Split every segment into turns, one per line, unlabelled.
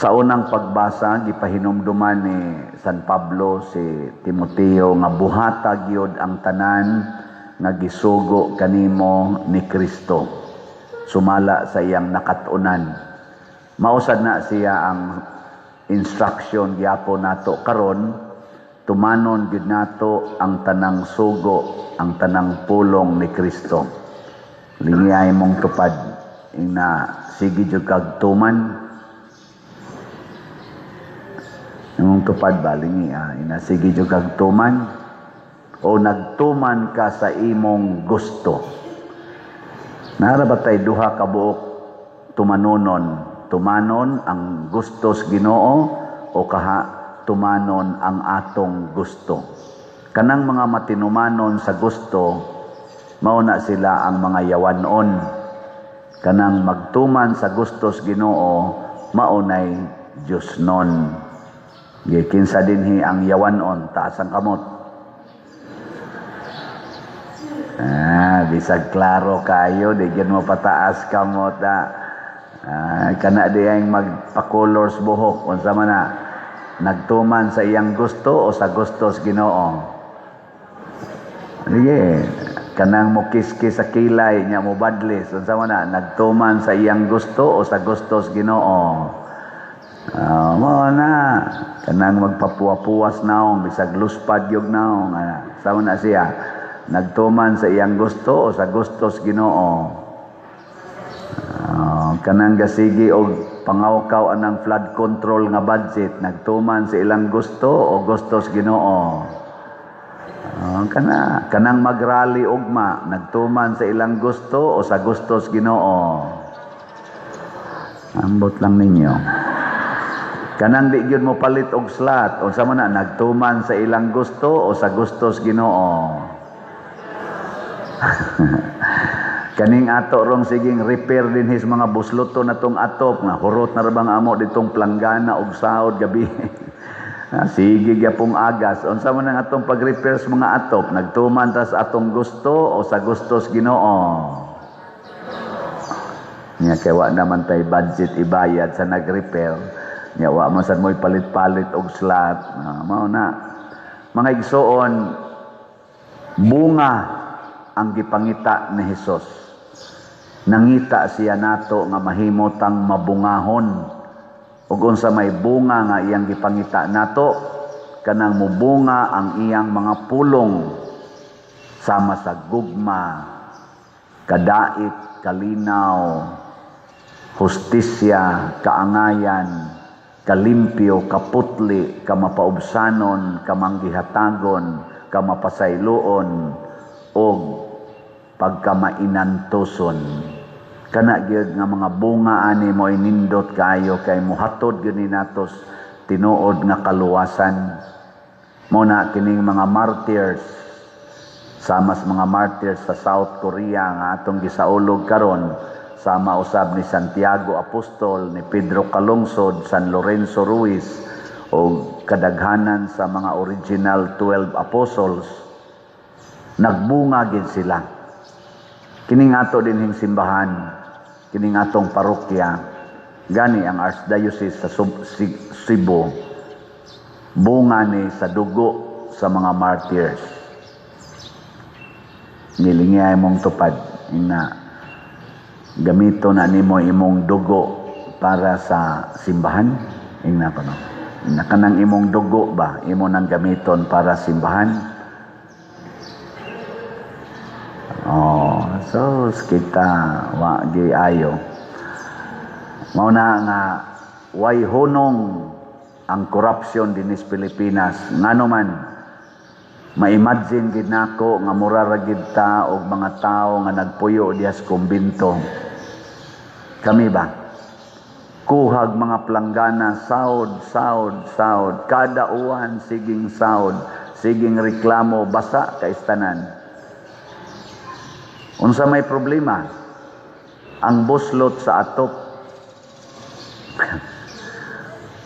Sa unang pagbasa, gipahinumduman ni San Pablo si Timoteo nga buhata gyud ang tanan nga gisugo kanimo ni Kristo sumala sa iyang nakat-unan. Mao sad na siya ang instruction gyapon nato karon, tumanon gyud nato ang tanang sugo, ang tanang pulong ni Kristo. Lingiyay mong tupad ina, sige jud kag tuman. Imong tupad ba, lingi ah, ina, sige jud kag tuman o nagtuman ka sa imong gusto? Naa ra ba tay duha ka buok tumanonon? Tumanon ang gusto sa Ginoo o kaha tumanon ang atong gusto? Kanang mga matinumanon sa gusto, mao na sila ang mga yawanon. Kanang magtuman sa gusto sa Ginoo, mao nay Diyosnon. Kinsa dinhi ang yawanon? Taas ang kamot. Ah, bisag klaro kayo, di gyud mo pataas kamot ah. Ah, kana di ang magpa-colors buhok, unsa man na? Nagtuman sa iyang gusto o sa gusto sa Ginoo? Sige, kanang mo kiskis sa kilay nya mo badlis, unsa man na? Nagtuman sa iyang gusto o sa gusto sa Ginoo? Ah, mao na kanang magpapuwa-puwas naong bisag luspad gyud naong, ah, sama na siya? Nagtuman sa iyang gusto o sa gusto sa Ginoo? Ah, kanang gasigi og pangawkaw anang flood control nga budget, nagtuman sa ilang gusto o gusto sa Ginoo? Ah, kanang magrally ugma, nagtuman sa ilang gusto o sa gusto sa Ginoo? Ambot lang ninyo. Kanang di gyud mo palit og slot, unsa man na? Nagtuman sa ilang gusto o sa gusto sa Ginoo? Kaning ato rong siging repair dinhi sa mga busloto na tong atop nga hurot na ra bang amo ditong planggana og sahod gabi. Ah, sige gyapong agas. Unsa man ang atong pag-repair sa mga atop? Nagtuman ta sa atong gusto o sa gusto sa Ginoo? Nya kay wa naman tay budget ibayad sa nag-repair. Nya wa man sad mo'y palit-palit og slot. Ah, mao na. Mga igsoon, bunga ang gipangita ni Hesus. Nangita siya nato nga mahimo tang mabungahon. Ug unsa may bunga nga iyang gipangita nato? Kanang mubunga ang iyang mga pulong sama sa gugma, kadait, kalinaw, hustisya, kaangayan, kalimpyo, kaputli, kamapaubsanon, kamanggihatagon, kamapasayloon, og pagkamainantuson. Kana gyud nga mga bunga ani mo inindot kaayo kay mohatod gyud ni natos tinuod nga kaluwasan. Mo na kining mga martyrs, sama sa mga martyrs sa South Korea nga atong gisaulog karon, sama usab ni Santiago Apostol, ni Pedro Calungsod, San Lorenzo Ruiz, o kadaghanan sa mga original 12 apostles, nagbunga gid sila. Kining ato dinhing simbahan, kining atong parokya, gani ang Archdiocese sa Cebu, bunga ni sa dugo sa mga martyrs. Nilingay mong tupad, ina, gamito na nimo imong dugo para sa simbahan, ingna ko no. Ina, kanang imong dugo ba, imo nang gamiton para simbahan? Oh, so kita wa gi ayo. Mao na nga way hunong ang corruption dinhi sa Pilipinas. Ngano man, ma-imagine gid nako nga mura ra gid ta og mga tawo nga nagpuyo diha sa kumbinto. Kami ba? Kuhag mga planggana, saod, saod, saod. Kada uwan, siging saod, siging reklamo, basa kaistanan. Unsa may problema? Ang buslot sa atop.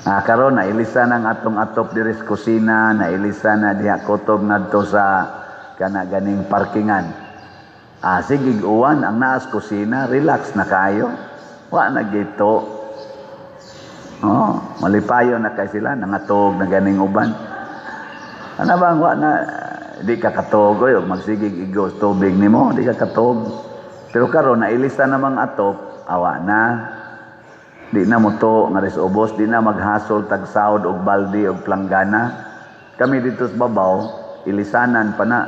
Ah, karon nailisa na ang atong atop diri sa kusina, nailisa na diha kutob ngadto sa kana ganing parkingan. Ah, sige uwan ang naas kusina, relax na kayo. Wa na gito. Oh, malipayon na kay sila, nangatog na ganing uban. Ano ba ang wa na di ka katog oy, og magsigig igos tubig nimo, di ka katog. Pero karon nailisa namang atop, awa na. Di na mo to nga ris ubos, di na maghasol tag sahod og balde og planggana. Kami dito sa babaw, ilisanan pa na.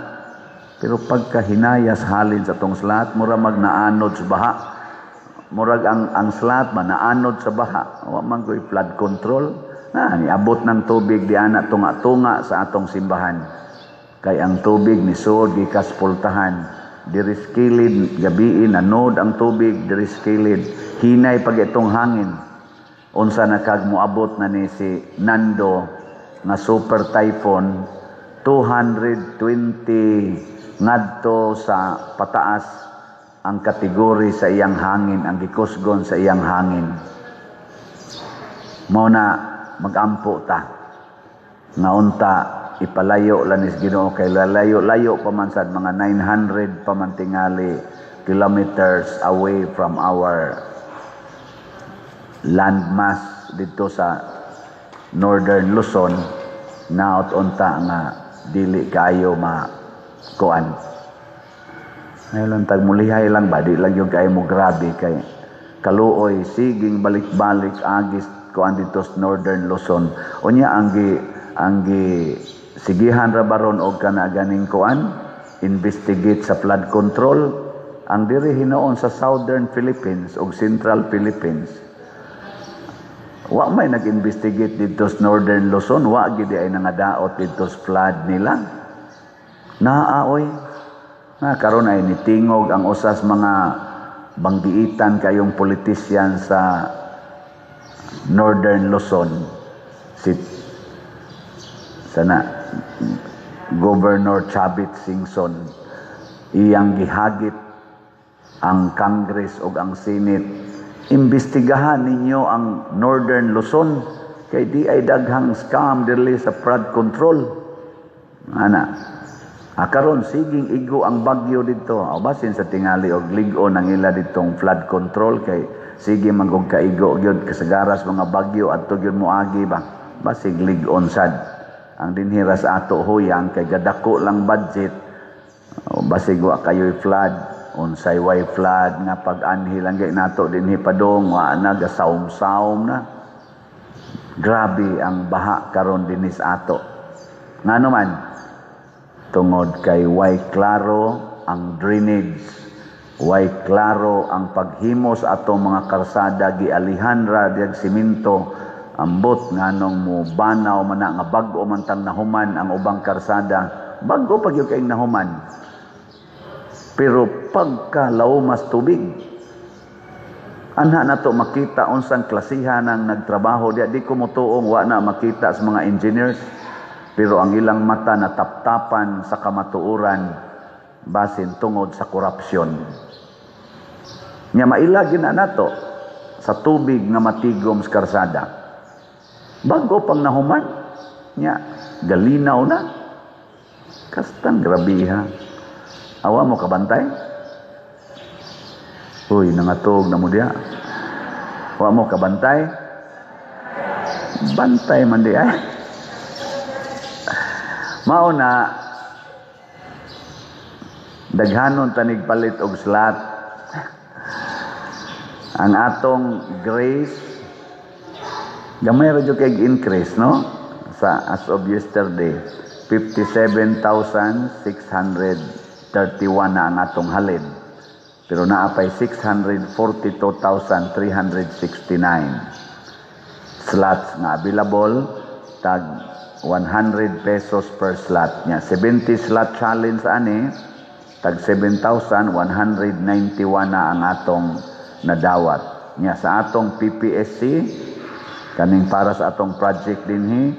Pero pagka hinayas halin sa tong slat, mura magnaanod sa baha. Murag ang slat ba naanod sa baha. Wa man ko'y flood control. Na niabot ng tubig di ana tunga-tunga sa atong simbahan. Kay ang tubig ni suod gikas pultahan. Diri sa kilid gabii nanod ang tubig diri sa kilid. Hinay pag itong hangin. Unsa na kag moabot na ni si Nando nga super typhoon, 220 ngadto sa pataas ang kategory sa iyang hangin, ang gikusgon sa iyang hangin. Mao na magampo ta nga unta ipalayo lang ni Ginoo kay lalayo-layo pa man sad, mga 900 pa man tingali kilometers away from our landmass dito sa Northern Luzon. Naot unta nga dili kayo ma kuan. Ngayon lang tag mulihay lang ba, di lang yung kayo mo grabe kay kaluoy, siging balik-balik agis kuan dito sa Northern Luzon. Unya ang gi sigihan ra baron og kana ganing kuan, investigate sa flood control ang diri hinuon sa Southern Philippines ug Central Philippines. Wa may nag-investigate dito sa Northern Luzon, wa gid ay nangadaot dito sa flood nila. Naa oy. Na karon ay nitingog ang usas mga banggiitan kayong politician sa Northern Luzon, si sana Governor Chavit Singson, iyang gihagit ang Congress ug ang Senate, imbestigahan ninyo ang Northern Luzon kay di ay daghang scam diri sa flood control ana. Ah, karon siging igo ang bagyo dito. O basin sa tingali og lig-on ang ila ditong flood control kay sige man og kaigo gyud kasagaras mga bagyo adto gyud moagi ba. Basig lig-on sad. Ang dinhi ra sa ato huyang kay gadako lang budget. O basig wa kayo'y flood, unsay way flood nga pag-anhi lang gay nato dinhi padong wa na gasaum-saum na. Grabe ang baha karon dinhi sa ato. Ngano man? Tungod kay way klaro ang drainage, way klaro ang paghimo sa atong mga karsada, gialihan ra diag simento. Ambot nganong mo banaw man na nga bag-o man tang nahuman ang ubang karsada, bag-o pa gyud kayong nahuman. Pero pagka laumas tubig, anha nato makita unsang klasihan ang nagtrabaho diya. Di ko motuong wa na makita sa mga engineers, pero ang ilang mata nataptapan sa kamatuoran basin tungod sa korupsyon. Nya maila gyud na nato sa tubig nga matigom sa karsada. Bago pang nahuman, nya galinaw na. Kastang grabiha. Awa mo kabantay? Uy, nangatog na mo diya. Wa mo kabantay? Bantay man di ay. Mao na daghanon tanig palit og slot. Ang atong grace gamay ra jud kay increase, no, sa as of yesterday 57,631 na ang atong halin, pero naa pay 642,369 slots nga available, tag 100 pesos per slot nya. 70 slot challenge ani, tag 7,191 na ang atong nadawat. Nya sa atong PPSC kaning para sa atong project dinhi,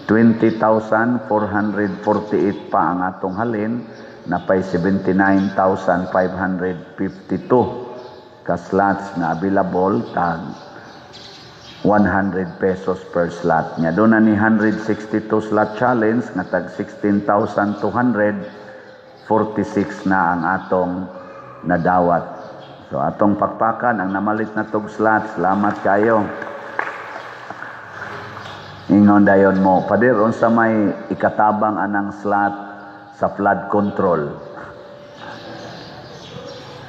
20,448 pa ang atong halin, napay 79,552 ka slots na available, tag 100 pesos per slot nya. Doon na ni 162 slot challenge nga tag 16,246 na ang atong nadawat. So atong pakpakan ang namalit na tog slot. Salamat kayo. Ingon dayon mo, "Pader, unsa may ikatabang anang slot sa flood control?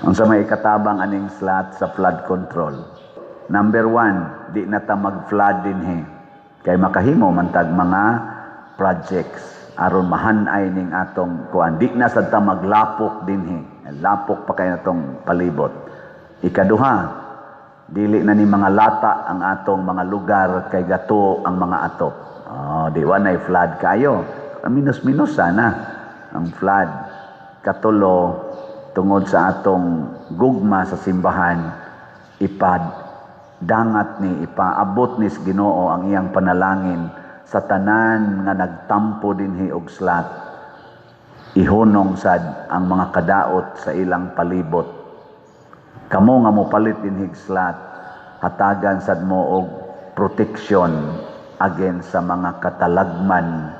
Unsa may ikatabang aning slot sa flood control?" Number one, di na ta mag-flood dinhi. Kay makahimo man tag mga projects aron mahanay ning atong kuan. Di na sad ta maglapok dinhi. Lapok pa kay atong palibot. Ikaduha, dili na ni mga lata ang atong mga lugar kay gato ang mga atop. Oh, di wa nay flood kayo. Minus-minus sana ang flood. Katulo, tungod sa atong gugma sa simbahan, ipad dangat ni, ipaabot ni sa Ginoo ang iyang panalangin sa tanan nga nagtampo dinhi og slot. Ihunong sad ang mga kadaot sa ilang palibot. Kamo nga mopalit dinhig slot, hatagan sad mo og protection against sa mga katalagman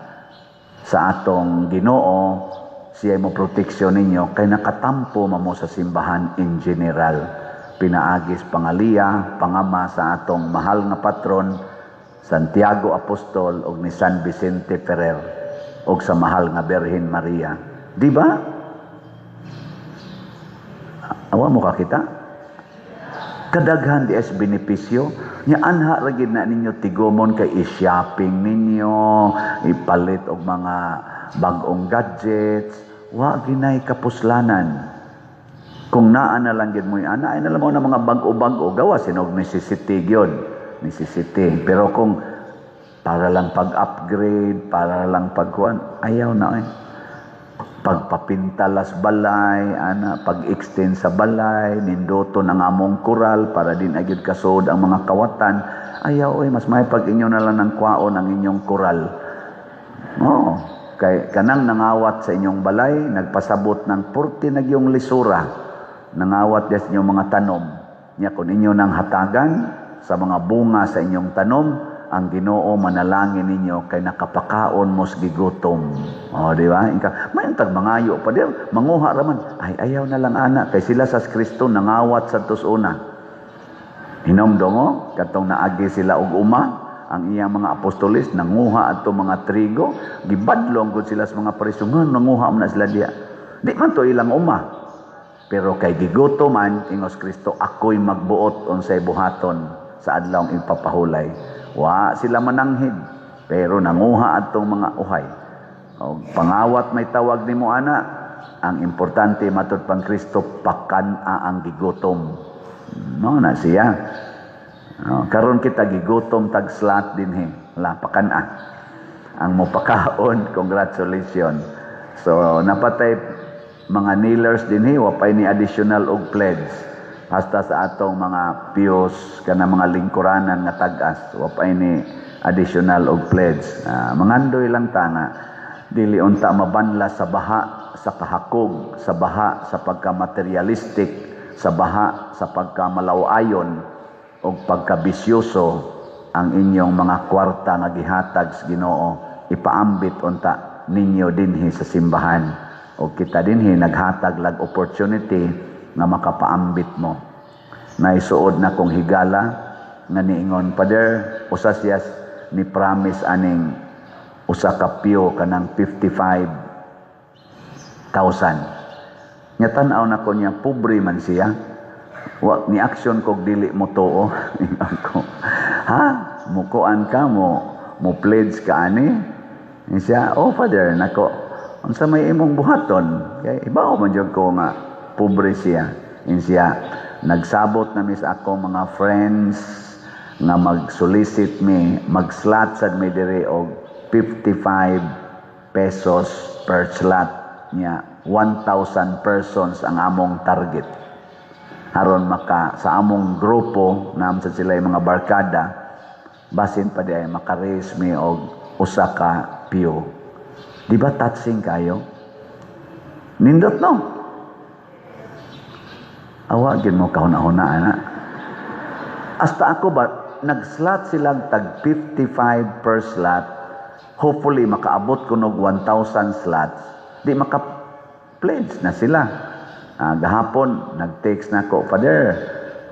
sa atong Ginoo. Siya mo proteksyon ninyo kay nakatampo mamo sa simbahan in general, pinaagis pangaliya, pangama sa atong mahal nga patron Santiago Apostol og ni San Vicente Ferrer og sa mahal nga Birhen Maria. Di ba? Awa mo kakita? Kadaghan di as benepisyo nya. Anha ra gid na ninyo tigumon kay i-shopping ninyo, ipalit og mga bag-ong gadgets, wa ginay kapuslanan. Kung naa na lang gid mo, ana ay na lang mo na mga bag-o-bag-o, gawa sinog necessity gyud, necessity. Pero kung para lang pag-upgrade, para lang pagkuan, ayaw na eh. Pagpapintalas balay ana, pag-extend sa balay, nindoton ang among koral para din agad kasod ang mga kawatan, ayaw oy. Mas may pag inyo na lang ng kwaon ang inyong koral. Oh, kay kanang nangawat sa inyong balay, nagpasabot ng purti nagyong lisura, nangawat des inyong mga tanom nya. Kung inyo nang hatagan sa mga bunga sa inyong tanom, ang Ginoo manalangin ninyo kay nakapakaon mo sa gigutom. O, di ba? Inka, may tag mangayo pa dir, manguha raman. Ay, ayaw na lang ana kay sila sa Kristo nangawat sa una. Hinomdom mo, katong naagi sila og uma, ang iyang mga apostoles nanguha adto mga trigo, gibadlong gud sila sa mga Pariseo, nga nanguha man na sila diya. Di man to ilang uma. Pero kay gigutom man, ingos Kristo, "Ako'y magbuot unsay buhaton sa adlawng ipapahulay." Wa sila mananghid, pero nanguha adtong mga uhay. O, pangawat may tawag nimo ana, ang importante matud pang Kristo, pakan-a ang gigutom. No na siya. No, karon kita gigutom tag slot dinhi. Wala pakan-a. Ang mopakaon, congratulations. So napatay mga kneelers dinhi, wa pay ni additional og pledge hasta sa atong mga pios kana mga lingkuranan nga tag-as, wa pay ni additional og pledge. Mangandoy lang ta nga dili unta mabanla sa baha sa kahakog, sa baha sa pagka-materialistic, sa baha sa pagkamalaw-ayon o pagkabisyoso ang inyong mga kwarta nga gihatag sa Ginoo. Ipaambit unta ninyo dinhi sa simbahan o kita dinhi naghatag lag opportunity nga makapaambit mo. Naisuod na kong higala nga niingon, "Pader, usa siya ni promise aning usa ka pyo kanang 55,000." Nya tan-aw na ko niya, pobre man siya. Wa ni action kog dili mo tuo. Ingon ko, "Ha? Mukuan ka mo, mo pledge ka ani?" Ingon siya, "Oh, Father." Nako, unsa may imong buhaton? Kay ibaw man jud ko nga pobre siya. Ingon siya, nagsabot na mis akong mga friends nga mag-solicit mi, mag-slot sad mi diri og 55 pesos per slot niya. 1,000 persons ang among target. Aron maka sa among grupo, naam sa sila yung mga barkada, basin pa di ay maka-raise mi og usa ka pyo. Di ba touching kayo? Nindot, no? Awa gid mo kahuna-huna ana. Hasta ako ba, nag-slot silang tag 55 per slot. Hopefully makaabot ko nog 1,000 slots. Di maka-pledge na sila. Gahapon nag-text na ko, "Father,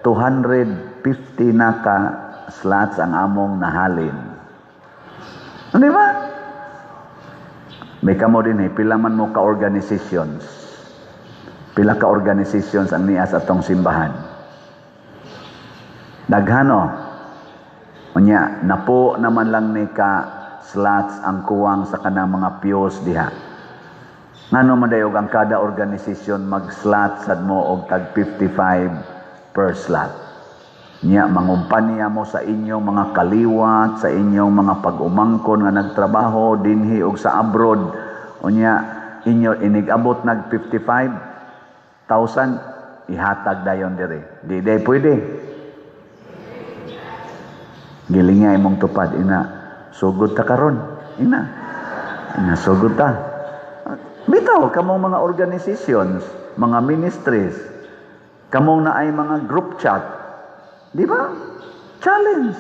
250 na ka slots ang among nahalin." Di ba? May kamo din eh, pila man mo ka organizations. Pila ka organizations ang niya sa atong simbahan. Daghano. Unya, napo naman lang ni ka slots ang kuwang sa kanang mga pews diha. Ngano man dayog ang kada organisasyon mag-slot sad mo og tag 55 per slot? Nya mangumpanya mo sa inyong mga kaliwat, sa inyong mga pag-umangkon nga nagtrabaho dinhi og sa abroad. Unya inyo inig-abot nag 55,000, ihatag dayon dire. Di day pwede. Giling nga imong tupad, ina, sugod ta karon. Ina. Ina, sugod ta. Bitaw kamong mga organizations, mga ministries, kamong naay mga group chat. Di ba? Challenge.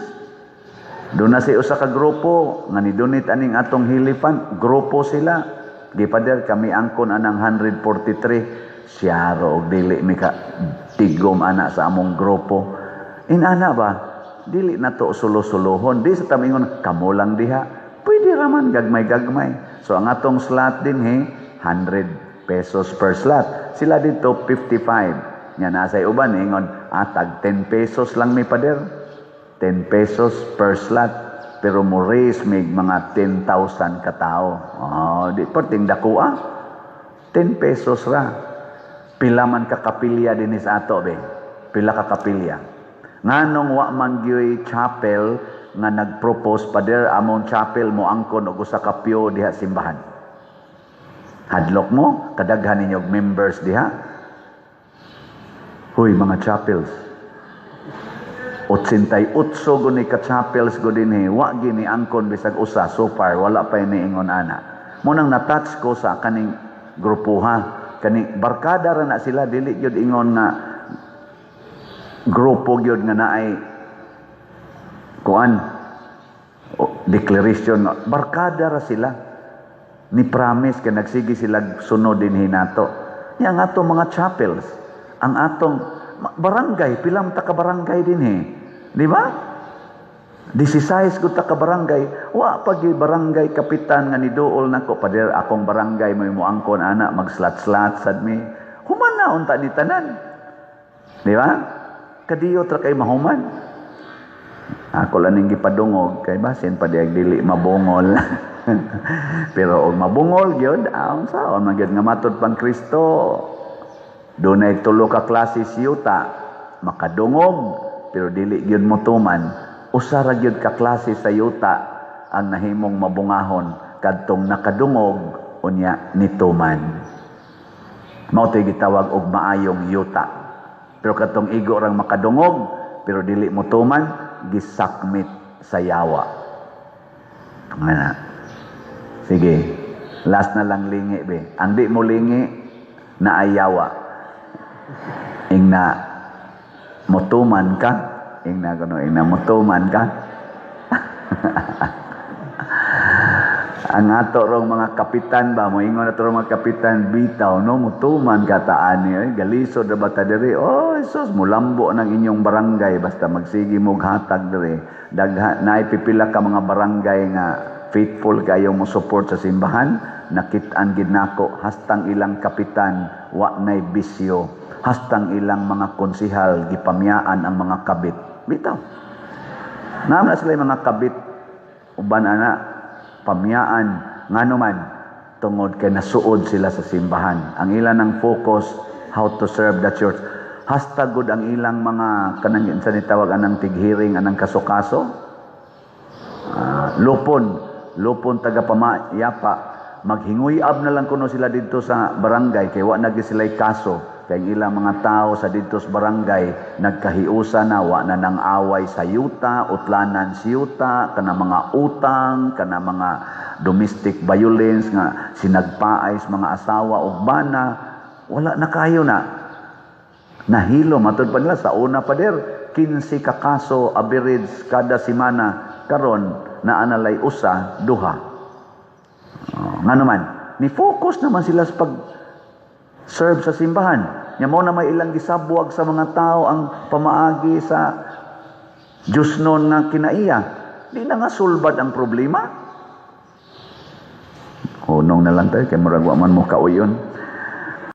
Doon na si usa ka grupo nga ni donate aning atong Healy Fund, grupo sila. Di pader, kami angkon anang 143, siyaro og dili mi ka tigom ana sa among grupo. Inana ba? Dili na to sulo-sulohon. Di sa tamingon kamo lang diha. Pwede raman gagmay-gagmay. So ang atong slot din he 100 pesos per slot. Sila dito 55. Nya nasa uban ingon, ah, tag 10 pesos lang mi, pader. 10 pesos per slot. Pero mo raise mig mga 10,000 katao. Oh, di perting dako ah. 10 pesos ra. Pila man ka kapilya dinhi sa ato be? Pila ka kapilya? Nganong wa man gyoy chapel nga nagpropose, "Pader, among chapel mo angkon og usa ka pew diha simbahan"? Hadlok mo kadaghan ninyo og members diha. Huy, mga chapels. 88 guni ka chapels go dinhi, wa gini angkon bisag usa so far, wala pa ini ingon ana. Mo nang na-touch ko sa kaning grupuha, kani barkada ra na sila, dili gyud ingon nga grupo gyud nga naay kuan o, declaration, barkada ra sila ni promise kay nagsige sila sunod din hinato. Yang ato mga chapels, ang atong barangay, pilang ta ka barangay din eh, di ba? 16 gud ta ka barangay, wa pa gyud barangay kapitan nga niduol nako, "Pader, akong barangay mo mo angkon ana, mag-slat-slat sad mi." Human na unta ni tanan, di ba? Kadiyo tra kay mahuman. Ako lang ning gipadungog kay basin pa diag dili mabungol. Pero og mabungol gyud, aon saon man gyud nga matud pang Kristo, dunay tulo ka klase sa yuta: makadungog pero dili gyud motuman. Usa ra gyud ka klase sa yuta ang nahimong mabungahon, kadtong nakadungog unya nituman. Mao to'y gitawag og maayong yuta. Pero katong igo rang makadungog pero dili motuman, gisakmit sa yawa. Nga. Sige, last na lang, lingi be. Ang di mo lingi na ayawa. Ingna motuman ka, ingna kuno, ingna motuman ka. Ang ato rong mga kapitan ba, moingon ato rong mga kapitan, "Bitaw no, mutuman ka taani oy, galisod ra ba ta diri? Oh, Jesus, mulambo ng inyong barangay basta magsige mo hatag diri." Dagha naay pipila ka mga barangay nga faithful kayo mo support sa simbahan. Nakit-an gid nako hastang ilang kapitan wa nay bisyo, hastang ilang mga konsihal gipamyaan ang mga kabit. Bitaw. Naa na sila mga kabit uban ana pamyaan. Ngano man? Tungod kay nasuod sila sa simbahan. Ang ilan ng focus, how to serve the church. Hasta gud ang ilang mga kanang sa nitawag anang tighiring anang kaso-kaso, lupon lupon taga pamayapa, maghinguyab na lang kuno sila didto sa barangay kay wa na gyud sila'y kaso, kay ang ilang mga tao sa didto sa barangay nagkahiusa na, wa na nang away sa yuta, utlanan sa yuta, kana mga utang, kana mga domestic violence nga sinagpaay sa mga asawa ug bana, wala na kayo na. Nahilo, matud pa nila sa una, pader, 15 ka kaso average kada semana, karon naa na lay usa, duha. Oh, nga naman, ni focus naman sila sa pag serve sa simbahan. Nya mo na may ilang gisabwag sa mga tao ang pamaagi sa Diyos noon nga kinaiya. Di na nga sulbad ang problema. Hunong na lang tayo kay murag wa man mo kauyon.